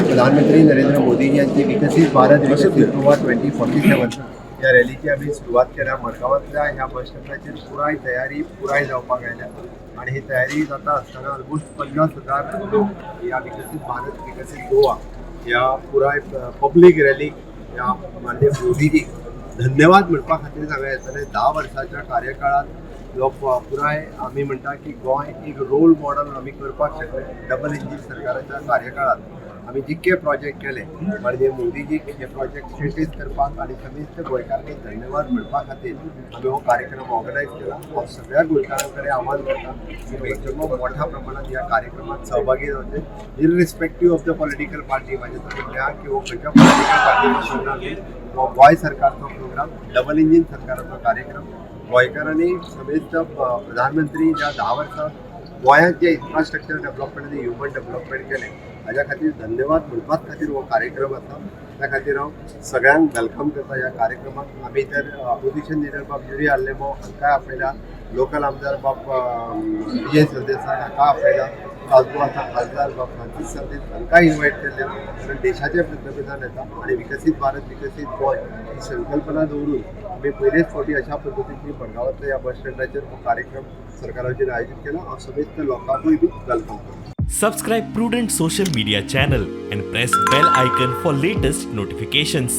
प्रधानमंत्री नरेंद्र मोदी यांची विकसित भारत विकसित गोवा 2047 ह्या रॅलीची आमी सुरवात केल्या. मडगांवांतल्या ह्या बस स्टँडाचेर पुराय तयारी पुराय जावपाक आयल्या आनी ही तयारी जाता आसतना ऑलमोस्ट 50,000 लोक ह्या विकसीत भारत विकसीत गोवा ह्या पुराय पब्लीक रॅलीक ह्या माननीय मोदीजीक धन्यवाद म्हणपा खातीर हांगा येतले. 10 वर्साच्या कार्यकाळात जो पुराय आमी म्हणटा की गोंय एक रोल मॉडल आमी करपाक शकले. डबल इंजीन सरकाराच्या कार्यकाळात आमी जितके प्रोजेक्ट केले, माननीय मोदीजीक हे प्रोजेक्ट शोकेस करपाक आनी समेस्त गोंयकारांनी धन्यवाद म्हणपा खातीर आमी हो कार्यक्रम ऑर्गनायज केला. हांव सगळ्या गोंयकारां कडेन आवाहन करता की मॅक्झिमम मोठ्या प्रमाणात ह्या कार्यक्रमात सहभागी जावचे, irrespective of the political party. म्हाजें तर म्हणणें आहा की हो खंयच्या पॉलिटिकल पार्टी प्रोग्राम न्ही, हो गोंय सरकारचो प्रोग्राम, डबल इंजीन सरकाराचो कार्यक्रम. गोंयकारांनी समेस्त प्रधानमंत्री ज्या 10 वर्सां गोंयांत जे इन्फ्रास्ट्रक्चर डेव्हलपमेंट आनी ह्युमन डेव्हलपमेंट केलें, हाज्या खातीर धन्यवाद म्हणपाच खातीर हो कार्यक्रम आसा. त्या खातीर हांव सगळ्यांक welcome करता ह्या कार्यक्रमाक. आमी तर ऑपोजिशन लिडर बाब युरी आलेमांव हांकांय आपयला, लोकल आमदार बाब विजय सरदेसाय हांकां आपयला, सालदोआचा खासदार बाब फ्रांसीस सार्दीन हांकां इन्वायट केल्ले, कारण देशाचे पंतप्रधान येता आनी विकसीत भारत विकसीत गोंय ही संकल्पना दवरून आमी पयलेच फावटी अशा पद्दतीची मडगांवांतल्या ह्या बस स्टँडाचेर हो कार्यक्रम सरकाराचेर आयोजीत केला. हांव समेस्त लोकांकूय बी welcome करता. Subscribe Prudent Social Media channel and press bell icon for latest notifications.